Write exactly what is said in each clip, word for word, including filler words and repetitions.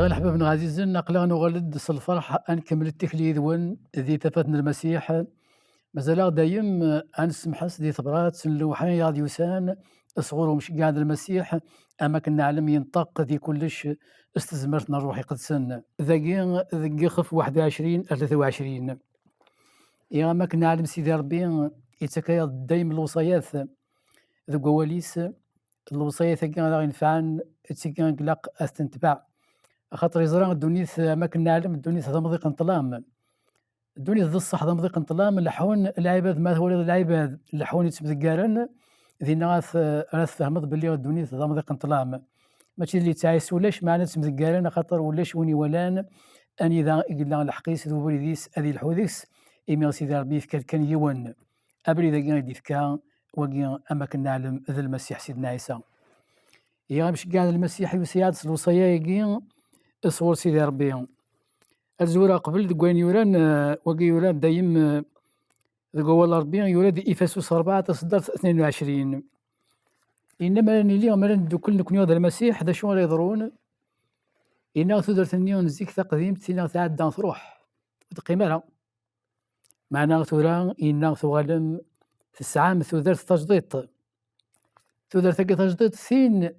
Leḥbab-nneɣ ɛzizen, aql-aɣ nuɣal-d s lferḥ ad nkemmel tikli yid-wen di tafat n Lmasiḥ. Mazal-aɣ dayem ad nessemḥes di tebrat n lewḥi i aɣ-d-yusan sɣur umceggeɛ n Lmasiḥ, am akken neɛlem yenṭeq di kullec s tezmert n Ṛṛuḥ Iqedsen. Dagi, deg ixef waḥed u ɛecrin ar tlata u ɛecrin. Iɣ am akken neɛlem Sidi Ṛebbi yettak-aɣ-d dayem lewṣayat deg wawal-is, lewṣayat-agi ara ɣ-inefɛen, d tigi i ilaq ad t-netbeɛ. Axaṭer yeẓra ddunit, am akken neɛlem, ddunit d amḍiq n ṭṭlam. Ddunit d ṣṣeḥ d amḍiq n ṭṭlam, leḥḥun lɛibad, ma twaliḍ lɛibad leḥḥun yettemdeggaren, dinna ara t-, ara tfehmeḍ belli ddunit d amḍiq n ṭṭlam. Mačči d littɛis ulac, meɛna ttemdeggaren, axaṭer ulac win iwalan anida i yella lḥeqq-is d ubrid-is ad ilḥu deg-s, imi Sidi Ṛebbi yefka-d kan yiwen. Abrid-agi i d-ifka, wagi am akken neɛlem d Lmasiḥ Sidna Ɛisa. Iɣ amceggeɛ n Lmasiḥ yusa-yaɣ-d s lewṣaya-agi sɣur Sidi Ṛebbi. Ad zwireɣ qbel deg wayen yuran, eh, wagi yuran dayem, eh, deg wawal n Ṛebbi, yura-d Ifasus rebɛa taseddart tnin u ɛecrin. Yenna mi ara nili, mi ara neddukel nekni d Lmasiḥ, d acu ara yeḍrun? Yenna tudert-nni n zik taqdimt, tinna tɛedda truḥ, ur teqqim ara. Meɛna tura, yenna tuɣalem tesɛam tudert tajdiṭ. Tudert-agi tajdiṭ, tin d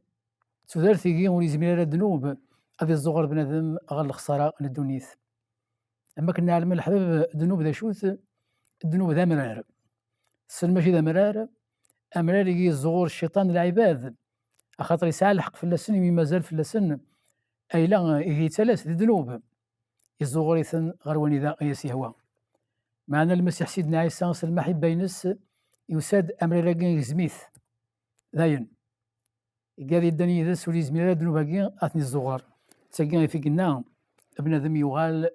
tudert igi ur yezmir ara ddnub ad iẓẓuɣer bnadem ɣer lexṣara n ddunit. Am akken neɛlem a leḥbab, ddnub d acu-t? Ddnub d amrar. Tessen mačči d amrar? Amrar igi yezzuɣur cciṭan lɛibad, axaṭer yesɛa lḥeqq fell-asen imi mazal fell-asen ayla igi yettalas d ddnub. Yezzuɣur-iten ɣer wanida i as-yehwa. Meɛna Lmasiḥ Sidna Ɛisa s lmaḥibba-ines yusa-d, amrar-agi igzem-it. Dayen. Igad yeddan yid-s ur yezmir ara ddnub-agi ad ten-izzuɣer. D tagi i t-yenna, bnadem yuɣal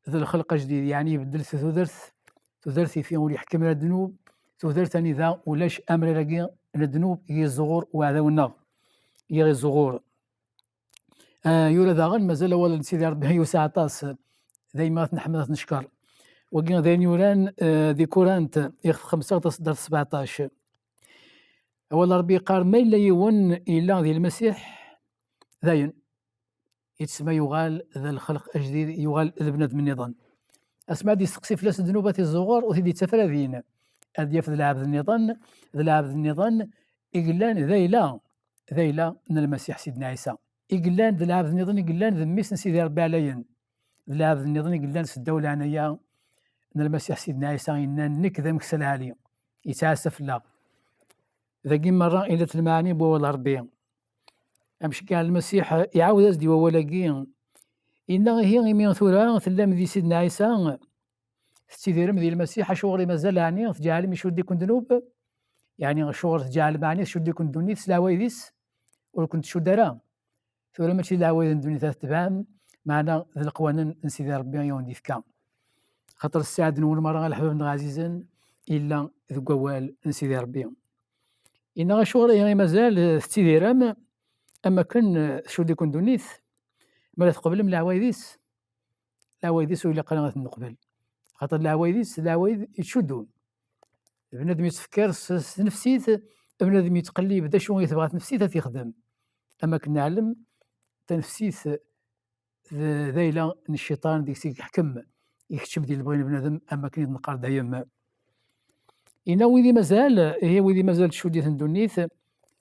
d lxelq ajdid, yeɛni ibeddel tudert, tudert ifi ur yeḥkim ara ddnub, tudert anida ulac amrar-agi n ddnub i yezzuɣur uɛdaw-nneɣ, i ɣ-izzuɣur. Ah, yura daɣen, mazal awal n Sidi Ṛebbi yusa aṭas, dayma ad t-neḥmed, ad t-neckeṛ. Wagi d ayen yuran, eh, di Kurant, ixef xemsa, taseddart sbeɛṭac. Awal n Ṛebbi yeqqar, ma yella yiwen yella di Lmasiḥ, dayen, yettsemma yuɣal d lxelq ajdid, yuɣal d bnadem nniḍen. Asmi ad d-yesteqsi fell-as ddnub ad t-izzuɣer, ur t-id-yettaf ara din. Ad d-yaf d lɛebd nniḍen, d lɛebd nniḍen i yellan d ayla, d ayla n Lmasiḥ Sidna Ɛisa. I yellan d lɛebd nniḍen i yellan d mmi-s n Sidi Ṛebbi ɛlayen. D lɛebd nniḍen i yellan seddaw leɛnaya n Lmasiḥ Sidna Ɛisa, yennan, nekk d ameksa lɛali, yettɛassa fell-aɣ. Dagi merra i llant lmaɛani n wawal n Ṛebbi. Amceggeɛ n Lmasiḥ iɛawed-as-d i wawal-agi. Yenna, ihi imi tura tellam di Sidna Ɛisa, tettidirem di Lmasiḥ, acuɣer i mazal ɛni tǧeɛlem icudd-iken ddnub? Yeɛni acuɣer tǧeɛlem ɛni tcudd-iken ddunit s leɛwayed-is? Ur ken-tcudd ara. Tura mačči d leɛwayed n ddunit ad tetbeɛem, meɛna d leqwanen n Sidi Ṛebbi i wen-d-ifka. Xaṭer ssaɛd-nwen merra a leḥbab-nneɣ ɛzizen, yella deg wawal n Sidi Ṛebbi. Yenna, acuɣer ihi i mazal, eh, tettidirem am akken, eh, tcudd-iken ddunit? Mi ara tqeblem leɛwayed-is, leɛwayed-is ur ilaq ara ad ten-neqbel. Xaṭer leɛwayed-is d leɛwayed yettcuddun. Bnadem yettfekkir s, s tnefsit, bnadem yettqellib d acu i tebɣa tnefsit ad t-yexdem. Am akken neɛlem, tanefsit d, d ayla n cciṭan deg-s i yeḥkem, ikeččem di lebɣi n bnadem, am akken i d-neqqar dayem. Yenna wid i mazal, ihi wid i mazal tcudd-iten ddunit,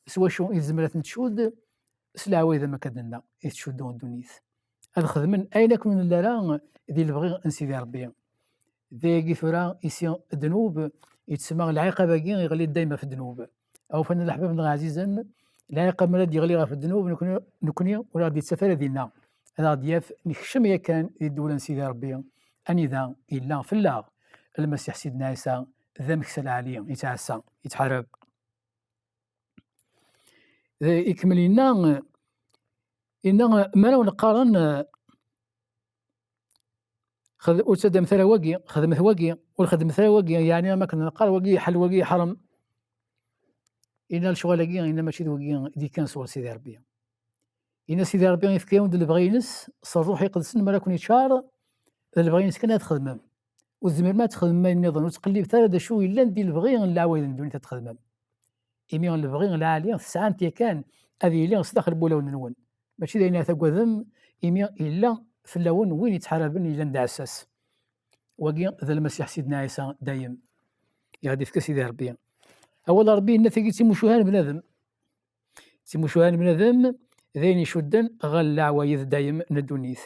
s wacu i tezmer ad ten-tcudd? S leɛwayed am akka d-nenna, i tettcuddu ddunit. Ad xedmen ayen akken ur nelli ara di lebɣi n Sidi Ṛebbi. D ayagi tura i si ddnub, yettsemma lɛiqab-agi iɣelli dayma ɣef ddnub. Awfan a leḥbab-nneɣ ɛzizen, lɛiqab mi ara d-yeɣli ɣef ddnub, nekni, nekni ur aɣ-d-yettaf ara dinna. Ad aɣ-d-yaf nekcem yakan di ddewla n Sidi Ṛebbi, anida yella fell-aɣ Lmasiḥ Sidna Ɛisa, d ameksa lɛali, yettɛassa, yettḥarab. D-, ikemmel yenna, yenna, mi ara wen-qqaren, xed-, ur ttaddamet ara wagi, xedmet wagi, ur xedmet ara wagi, yeɛni am akken neqqar wagi yeḥel, wagi yeḥrem. Yenna lecɣal-agi, yenna mačči d wagi i d-yekkan sɣur Sidi Ṛebbi. Yenna Sidi Ṛebbi yefka-yawen-d lebɣi-ines s Ṛṛuḥ Iqedsen, mi ara ken-yeččar, d lebɣi-ines kan ad txedmem. Ur tzemrem ad txedmem ayen nniḍen, ur ttqellibet ara d acu yellan di lebɣi n leɛwayed n ddunit ad txedmem. Imi lebɣi lɛali tesɛam-t yakan ad yili sdaxel n wulawen-nwen. Mačči d ayen ara tagadem, imi yella fell-awen win yettḥaraben yellan d aɛessas. Wagi d Lmasiḥ Sidna Ɛisa dayem, i ɣ-d-ifka Sidi Ṛebbi. Awal Ṛebbi yenna tagi d timucuha n bnadem. D timucuha n bnadem d ayen icudden ɣer leɛwayed dayem n ddunit.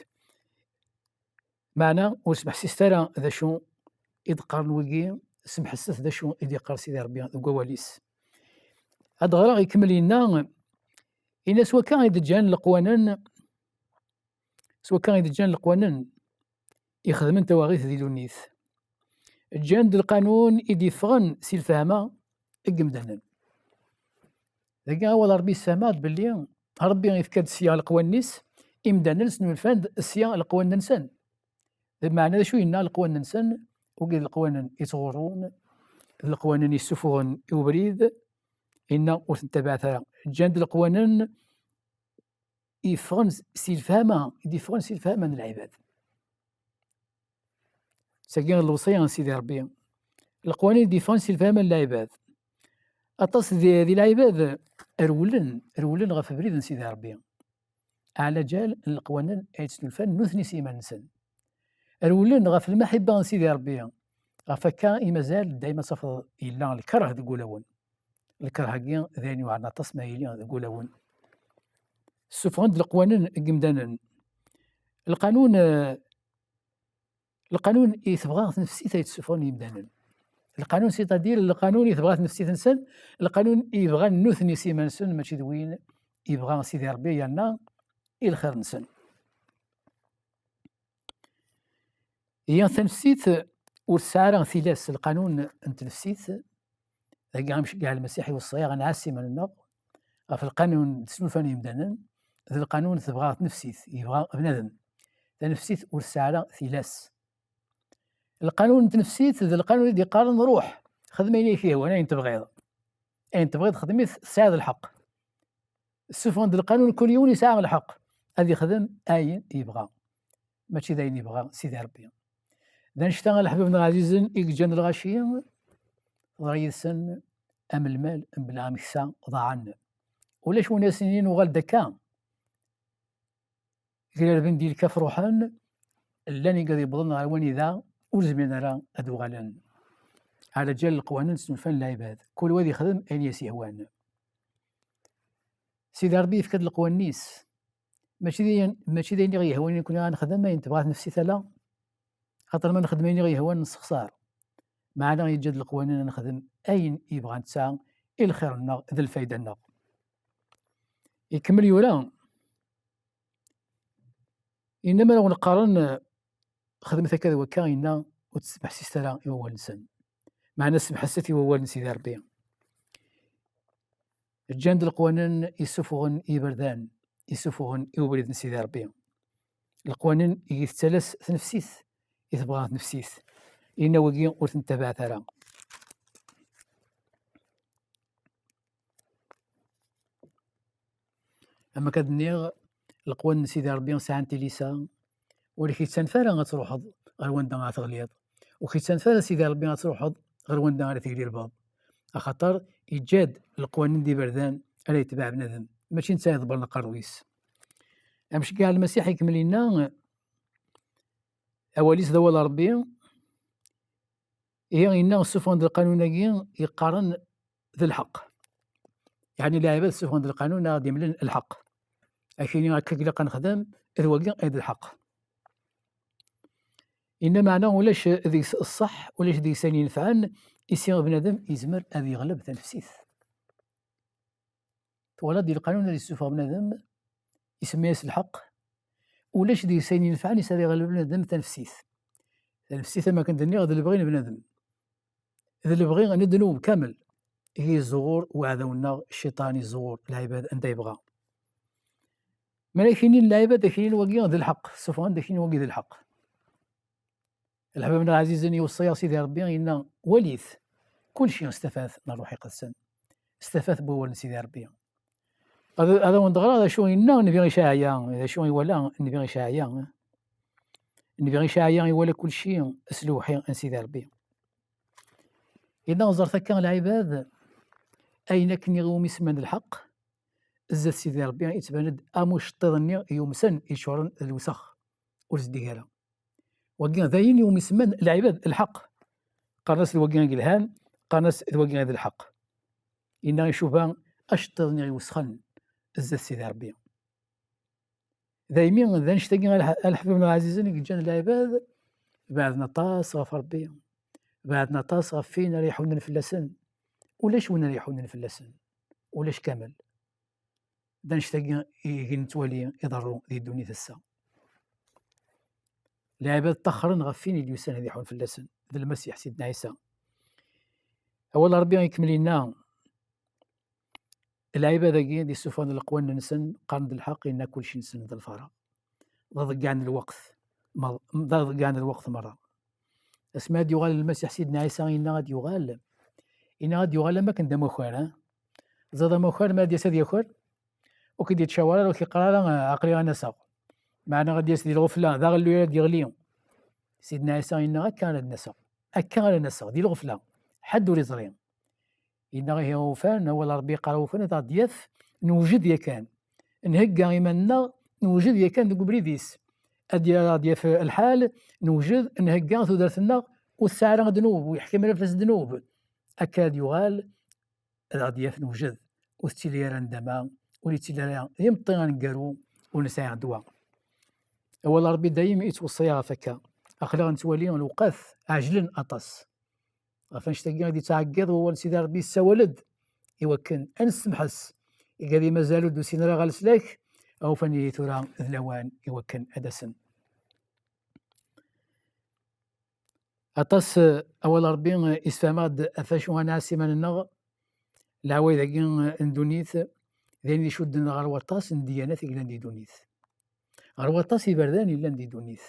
Meɛna ur smeḥsiset ara d acu i d-qqaren wigi, smeḥset d acu i d-yeqqar Sidi Ṛebbi deg wawal-is. Ad ɣreɣ ikemmel yenna, yenna s wakka i d-ǧǧan leqwanen, s wakka i d-ǧǧan leqwanen ixedmen tawaɣit di ddunit. Ǧǧan-d lqanun i d-yeffɣen si lfahma n yimdanen. Dagi awal Ṛebbi yessefhem-aɣ-d belli Ṛebbi yefka-d sya leqwanen-is, imdanen snulfan-d sya leqwanen-nsen. Lmeɛna d acu yenna leqwanen-nsen? Wigi d leqwanen yettɣurrun, d leqwanen yessufuɣen i ubrid, yenna ur ten-ttabaɛet ara. Ǧǧan-d leqwanen yeffɣen si lfahma, i d-yeffɣen si lfahma n lɛibad. Tagi d lewṣaya n Sidi Ṛebbi. Leqwanen i d-yeffɣen si lfahma n lɛibad. Aṭas di, di lɛibad rewlen, rewlen ɣef ubrid n Sidi Ṛebbi. Ɛla ǧal n leqwanen ay ttnulfan nutni s yiman-nsen. Rewlen ɣef lmaḥibba n Sidi Ṛebbi. Ɣef akka i mazal dayma ad tafeḍ yella lkerh deg wulawen. Lkerh-agi d ayen yuɛren aṭas ma yili deg wulawen. Ssufɣen-d leqwanen n yimdanen. Lqanun, eh, lqanun i tebɣa tnefsit ay ttessufɣen yimdanen. Lqanun, c'est-à-dire lqanun i tebɣa tnefsit-nsen, lqanun i bɣan nutni s iman-nsen, mačči d win i bɣa Sidi Ṛebbi yerna i lxir-nsen. Ihi tanefsit ur tesɛi ara tilas, lqanun n tnefsit, dagi amceggeɛ Lmasiḥ iweṣṣa-yaɣ ad nɛass iman-nneɣ ɣef lqanun d-snulfan yimdanen, d lqanun tebɣa tnefsit, yebɣa bnadem. Tanefsit ur tesɛi ara tilas. Lqanun n tnefsit d lqanun i d-yeqqaren ruḥ, xdem ayen i k-yehwan, ayen tebɣiḍ. Ayen tebɣiḍ xdem-it, tesɛiḍ lḥeqq. Ssufɣen-d lqanun, kul yiwen yesɛa lḥeqq ad yexdem ayen yebɣa, mačči d ayen yebɣa Sidi Ṛebbi. D annect-a a leḥbab-nneɣ ɛzizen i yeǧǧan lɣaci, teḍra yid-sen am lmal mebla ameksa, ḍaɛen. Ulac win as-yinin uɣal-d akka. Grarben di lkaf ruḥen, llan igad yewwḍen ɣer wanida ur zmiren ara ad uɣalen. Ɛla ǧal leqwanen snulfan lɛibad, kul wa ad yexdem ayen i as-yehwan. Sidi Ṛebbi yefka-d leqwanen-is. Mačči d ayen, mačči d ayen i ɣ-yehwan i nekni ad nexdem ayen tebɣa tnefsit ala. Axaṭer ma nexdem ayen i ɣ-yehwan nessexṣar. Meɛna yeǧǧa-d leqwanen ad nexdem ayen yebɣa netta i lxir-nneɣ d lfayda-nneɣ. Ikemmel yura, yenna mi ara wen-qqaren xedmet akka d wakka, yenna ur tesmeḥsiset ara i wawal-nsen. Meɛna smeḥset i wawal n Sidi Ṛebbi. Ǧǧan-d leqwanen isufuɣen i iberdan, isufuɣen i ubrid n Sidi Ṛebbi. Leqwanen i tettalas tnefsit, i tebɣa tnefsit. Inna wagi ur ten-ttabaɛet ara. Am akka d-nniɣ, leqwanen n Sidi Ṛebbi sɛan tilisa, ur k-yettanef ara ad truḥeḍ ɣer wanda ara teɣliḍ, ur k-yettanef ara Sidi Ṛebbi ad truḥeḍ ɣer wanda ara teglilbeḍ, axaṭer yeǧǧa-d leqwanen d iberdan ara yetbeɛ bnadem, mačči netta iḍebbren aqerru-is. Amceggeɛ Lmasiḥ ikemmel yenna, awal-is d awal Ṛebbi, ihi yenna ssufɣen-d lqanun-agi yeqqaren d lḥeqq. Yeɛni lɛibad ssufɣen-d lqanun ara d-imlen lḥeqq. Akini akka ilaq ad nexdem, d wagi ay d lḥeqq. Yenna meɛna ulac deg-s ṣṣeḥ, ulac deg-s ayen inefɛen, i si bnadem yezmer ad yeɣleb tanefsit. Twalaḍ di lqanun ad yessufeɣ bnadem, isemma-yas lḥeqq, ulac deg-s ayen inefɛen, is ara yeɣleb bnadem tanefsit. Tanefsit, am akken d-nniɣ, d lebɣi n bnadem. D lebɣi n ddnub kamel. Ihi yezzuɣur weɛdaw-nneɣ, cciṭan yezzuɣur lɛibad anda yebɣa. Mi ara k-inin lɛibad, ad k-inin wagi d lḥeqq, ssufɣen-d ad k-inin wagi d lḥeqq. Leḥbab-nneɣ ɛzizen, iweṣṣa-yaɣ Sidi Ṛebbi, yenna, walit, kulci s tafat n Ṛṛuḥ Iqedsen, s tafat n wawal n Sidi Ṛebbi. Ad, ad awen-d-ɣreɣ d acu yenna Nnbi Icaɛya, d acu iwala Nnbi Icaɛya. Nnbi Icaɛya iwala kulci s lewḥi n Sidi Ṛebbi. Yenna, ẓret akka lɛibad, ayen akken iɣiwem isemman d lḥeqq, zdat Sidi Ṛebbi, yettban-d am uceṭṭiḍ-nni yumsen, yeččuren d lewsex, ur zeddig ara. Wagi d ayen iwumi semman lɛibad lḥeqq. Qqaren-as d wagi i yelhan, qqaren-as d wagi i d lḥeqq. Yenna icuba aceṭṭiḍ-nni iwesxen zdat Sidi Ṛebbi. Daymi, d annect-agi a leḥ-, a leḥbab-nneɣ ɛzizen i yeǧǧan lɛibad, beɛden aṭas ɣef Ṛebbi, beɛden aṭas ɣef win ara iḥunen fell-asen. Ulac win ara iḥunen fell-asen, ulac kamel. D annect-agi i gin nettwali iḍerru di ddunit ass-a. Lɛibad ṭaxren ɣef win i d-yusan ad iḥun fell-asen, d Lmasiḥ Sidna Ɛisa. Awal Ṛebbi ikemmel yenna, lɛibad-agi d isuffɣen leqwanen-nsen, qqaren-d lḥeqq, yenna kulci-nsen d lfareɣ. D aḍeggeɛ n lweqt, ma-, d aḍeggeɛ n lweqt merra. Asmi ad yuɣal Lmasiḥ Sidna Ɛisa, yenna ad yuɣal, yenna ad yuɣal am akken d amakar, ha? Ẓad amakar, ma ad yas ad yaker, ur k-id-yettcawar ara, ur k-yeqqar ara, "Ah, aql-i ad n-aseɣ." Meɛna ad yas di lɣefla, d aɣelluy ara d-yeɣli. Sidna Ɛisa yenna, "Akka ara d-naseɣ. Akka ara naseɣ, di lɣefla. Ḥedd ur iẓri." Yenna, "Ihi awufan, awal Ṛebbi yeqqar awufan, ad aɣ-d-yaf, newjed yakan. Nhegga iman-nneɣ, newjed yakan deg ubrid-is. Ad y-, ad aɣ-d-yaf lḥal, newjed, nhegga tudert-nneɣ, ur tesɛi ara ddnub, ur yeḥkim ara fell-as ddnub." Akka ad yuɣal, ad aɣ-d-yaf newjed, ur tettili ara ndama, ur yettili ara d imeṭṭi aneggaru ur nesɛi ddwa. Awal Ṛebbi dayem yettweṣṣa-yaɣ ɣef akka. Aql-aɣ nettwali lewqat ɛejlen aṭas. Ɣef annect-agi i d-yettɛeggiḍ wawal n Sidi Ṛebbi, yessawal-d i wakken ad nessemḥes igad i mazal ur d-usin ara ɣer leslak, awufan ihi tura d lawan i wakken ad d-asen. Aṭas, eh, awal Ṛebbi, eh, isfaham-aɣ-d ɣef acu ad nɛass iman-nneɣ. Leɛwayed-agi, eh, n ddunit, d ayen icudden ɣer waṭas n ddyanat i yellan di ddunit. Ɣer waṭas iberdan yellan di ddunit.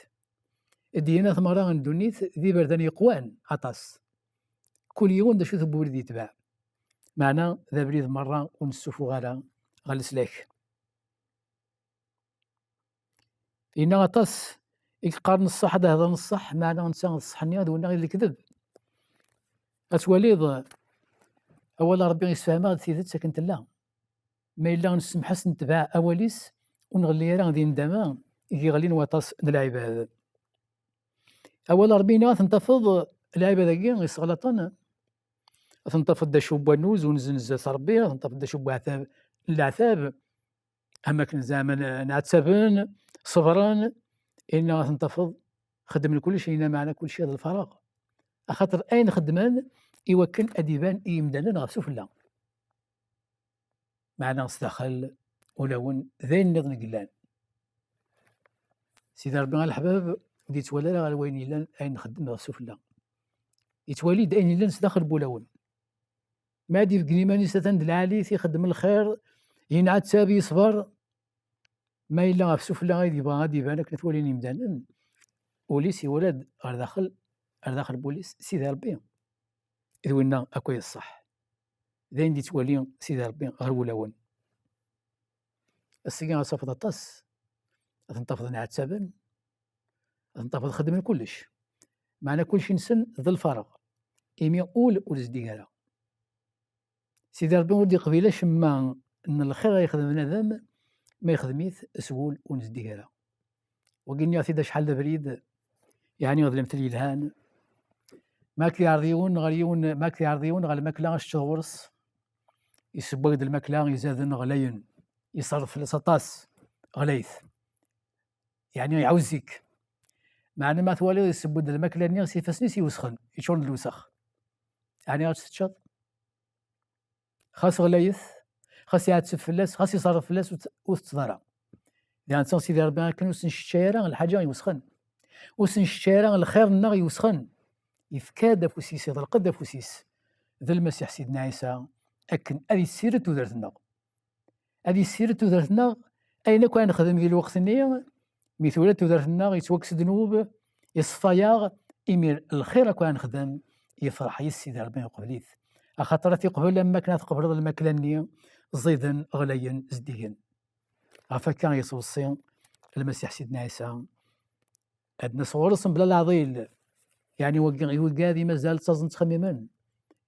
Ddyanat merra n ddunit d iberdan yeqwan aṭas. Kul yiwen d acu tewwi ur d-yetbeɛ. Meɛna d abrid merra ur nessufuɣ ara ɣer leslak. Yenna aṭas i yeqqaren ṣṣeḥ, ad hedren ṣṣeḥ, meɛna netta d ṣṣeḥ-nni, d winna i d lekdeb. Ad twaliḍ, awal Ṛebbi yessefham-aɣ-d tidet akken tella. Ma yella nessemḥes, netbeɛ awal-is, ur nɣelli ara di ndama i yeɣlin waṭas n lɛibad. Awal Ṛebbi yenna ad ten-tafeḍ, lɛibad-agi yesseɣlaṭen, ad ten-tafeḍ d acu n wannuz ur nzen zdat Ṛebbi, ad ten-tafeḍ d acu n weɛtab, n leɛtab, am akken zeɛma n-, nɛettaben, ṣebren, inna ad ten-tafeḍ xeddmen kullec, inna meɛna kullec d lfareɣ. Axaṭer ayen xeddmen i wakken ad d-iban i yimdanen ɣef sufella. Meɛna sdaxel ulawen d ayen nniḍen i yellan. Sidi Ṛebbi a leḥbab ur d-yettwali ara ɣer wayen yellan, ayen nxeddem ɣef sufella. Yettwali-d ayen yellan sdaxel n wulawen. Ma ad ibeggen iman-is atan d lɛali, ixeddem lxir, yenɛettab, yeṣber, ma yella ɣef sufella ay yebɣa ad d-iban akken ad t-walin yimdanen, ul-is iwala-d ɣer daxel, ɣer daxel n wul-is Sidi Ṛebbi. D winna akk ay d ṣṣeḥ. D ayen d-yettwali Sidi Ṛebbi ɣer wulawen. Ass-agi ad tafeḍ aṭas, ad ten-tafeḍ nɛettaben, ad ten-tafeḍ xeddmen kullec. Meɛna kullec-nsen d lfareɣ, imi ul ur zeddig ara. Sidi Ṛebbi ur d-iqbil acemma n lxir ay yexdem bnadem, ma yexdem-it s wul ur nezdig ara. Wagi nniɣ-t-id acḥal d abrid, yeɛni d lemtel yelhan. Ma k-yeɛreḍ yiwen ɣer yiwen, ma k-yeɛreḍ yiwen ɣer lmakla ad teččeḍ ɣur-s, yessewway-d lmakla izaden ɣlayen, yeṣref fell-as aṭas, ɣlayet. Yeɛni iɛuzz-ik. Meɛna ma twaliḍ yesseww-d lmakla-nni s ifassen-is iwesxen, yeččuren d lewsex. Ɛni ad tt-teččeḍ? Xas ɣlayet, xas iɛetteb fell-as, xas iṣerref fell-as, ur t-, ur teṭṭeḍ ara. Diɣen ttaɣ Sidi Ṛebbi akken ur s-nečča ara lḥaǧa iwesxen. Ur s-nečča ara lxir-nneɣ iwesxen. Yefka-d afus-is, iḍleq-d afus-is. D Lmasiḥ Sidna Ɛisa, akken ad yessired tudert-nneɣ. Ad yessired tudert-nneɣ, ayen akk ara nexdem di lweqt-nni, mi tura tudert-nneɣ yettwakkes ddnub, yeṣfa-yaɣ, imir lxir akk ara nexdem, yefreḥ yis Sidi Ṛebbi, iqbel-it. Axaṭer ad t-iqbel am wakken ad tqebleḍ lmakla-nni, ẓiden, ɣlayen, zeddigen. Ɣef akka yettweṣṣi Lmasiḥ Sidna Ɛisa, ad d-nas ɣur-s mebla leɛḍil. Yeɛni wagi, i wigad i mazal ttaẓen ttxemmimen,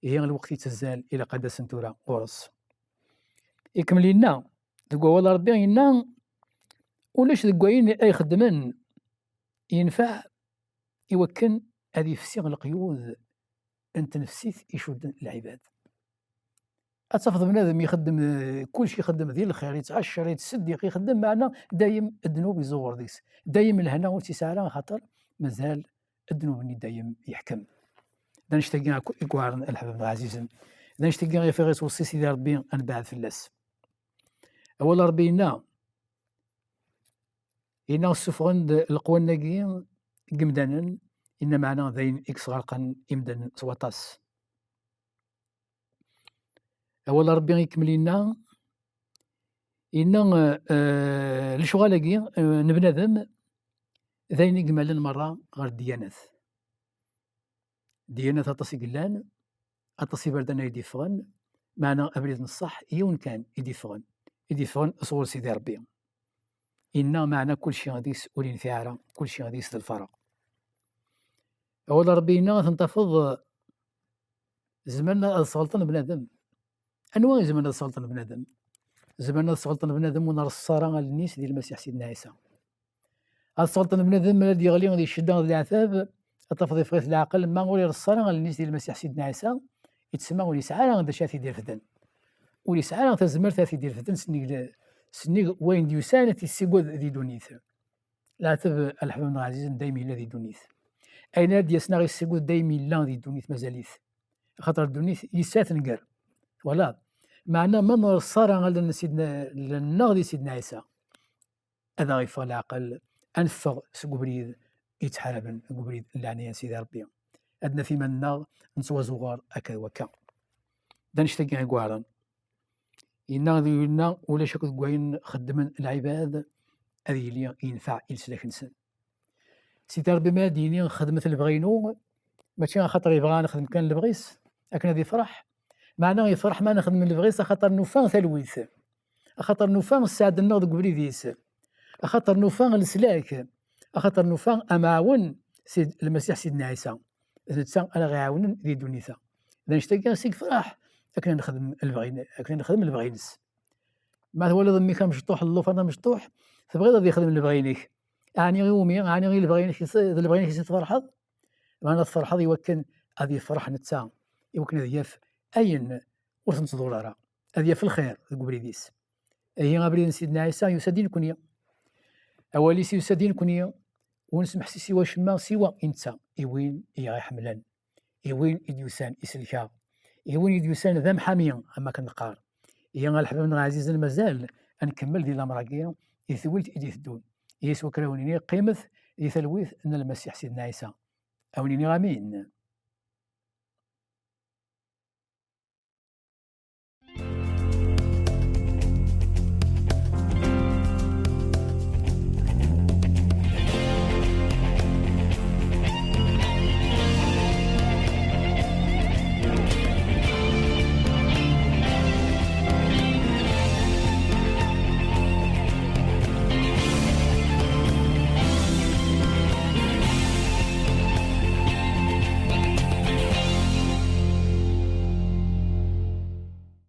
ihi lweqt yettazzal, ilaq ad d-asen tura ɣur-s. Ikemmel yenna, Deg wawal Ṛebbi yenna, ulac deg wayen ay xeddmen yenfeɛ i wakken ad yefsi leqyud n tnefsit icudden lɛibad. Ad tafeḍ bnadem ixeddem, eh, kullec ixeddem di lxir, yettɛeccer, yettseddiq, ixeddem, meɛna dayem ddnub iẓuɣer deg-s. Dayem lehna ur tt-yesɛi ara, axaṭer mazal ddnub-nni dayem yeḥkem. D annect-agi akk i yuɛren a leḥbab-nneɣ ɛzizen. D annect-agi iɣef i ɣ-yettweṣṣi Sidi Ṛebbi ad nebɛed fell-as. Awal Ṛebbi yenna, yenna ssufɣen-d leqwanen-agi n yimdanen, yenna meɛna d ayen i yesɣerqen imdanen s waṭas. Awal Ṛebbi ikemmel yenna, yenna, eh, lecɣal-agi, eh, n bnadem d ayen i yemmalen merra ɣer ddyanat. Ddyanat aṭas i yellan, aṭas iberdan ay d-yeffɣen, meɛna abrid n ṣṣeḥ yiwen kan i d-yeffɣen, i d-yeffɣen sɣur Sidi Ṛebbi. Yenna meɛna kulci deg-s ur yenfiɛ ara, kulci deg-s d lferq. Awal Ṛebbi yenna ad ten-tafeḍ, zemren ad sɣelṭen bnadem. Anwa i zemren ad sɣelṭen bnadem? Zemren ad sɣelṭen bnadem ur nreṣṣa ara allen-is di Lmasiḥ Sidna Ɛisa. Ad sɣelṭen bnadem mi ara d-yeɣli di ccedda d leɛtab, ad tafeḍ yeffeɣ-it leɛqel, ma ur ireṣṣa ara allen-is di Lmasiḥ Sidna Ɛisa, yettsemma ur yesɛi ara d acu ara t-id-irefden. Ur yesɛi ara tazmert ara t-id-irefden sennig, sennig wayen d-yusan ad t-yessiged di ddunit. Leɛtab a leḥbab-nneɣ ɛzizen dayem yella di ddunit. Ayen ara d-yasen ad ɣ-yessiged dayem yella di ddunit, mazal-it. Axaṭer ddunit yis-s ara tenger. Twalaḍ? Meɛna ma nreṣṣa ara allen n Sidna, allen-nneɣ di Sidna Ɛisa, ad aɣ-yeffeɣ leɛqel, ad neffeɣ seg ubrid yettḥaraben, deg ubrid n leɛnaya n Sidi Ṛebbi. Ad naf iman-nneɣ nettwazuɣer akka d wakka. D annect-agi i yuɛren. Yenna, yenna ulac akk deg wayen xeddmen lɛibad ad yili yenfeɛ i leslak-nsen. Sidi Ṛebbi mi ara d-yini xedmet lebɣi-inu, mačči axaṭer yebɣa ad nexdem kan lebɣi-s akken ad yefreḥ. Meɛna yefreḥ ma nexdem lebɣi-s axaṭer nufa talwit, axaṭer nufa sseɛd-nneɣ deg ubrid-is, axaṭer nufa leslak, axaṭer nufa amɛawen, Sid-, Lmasiḥ Sidna Ɛisa. D netta ara ɣ-iɛawnen di ddunit-a. D annect-agi i yefreḥ akken ad nexdem lebɣi, akken ad nexdem lebɣi-ines. Ma twalaḍ mmi-k amecṭuḥ, llufan amecṭuḥ, tebɣiḍ ad yexdem lebɣi-inek. Ɛni i wumi? Ɛni i lebɣi-inek, d lebɣi-inek i tferḥeḍ? Meɛna tferḥeḍ i wakken ad yefreḥ netta, i wakken ad yaf ayen ur t-nettḍur ara, ad yaf lxir deg ubrid-is. Ihi abrid n Sidna Ɛisa yusa-d i nekni. Awal-is yusa-d i nekni, ur nesmeḥsis i wacemma siwa i netta, i win i aɣ-iḥemmlen, i win i d-yusan iselk-aɣ, i win i d-yusan d amḥami, am akken neqqar. Ihi a leḥbab-nneɣ ɛzizen, mazal ad nkemmel di lamer-agi, di tewwilt i d-iteddun. Ihi s wakken ara wen-iniɣ, qqimet di talwit n Lmasiḥ Sidna Ɛisa. A wen-iniɣ amin.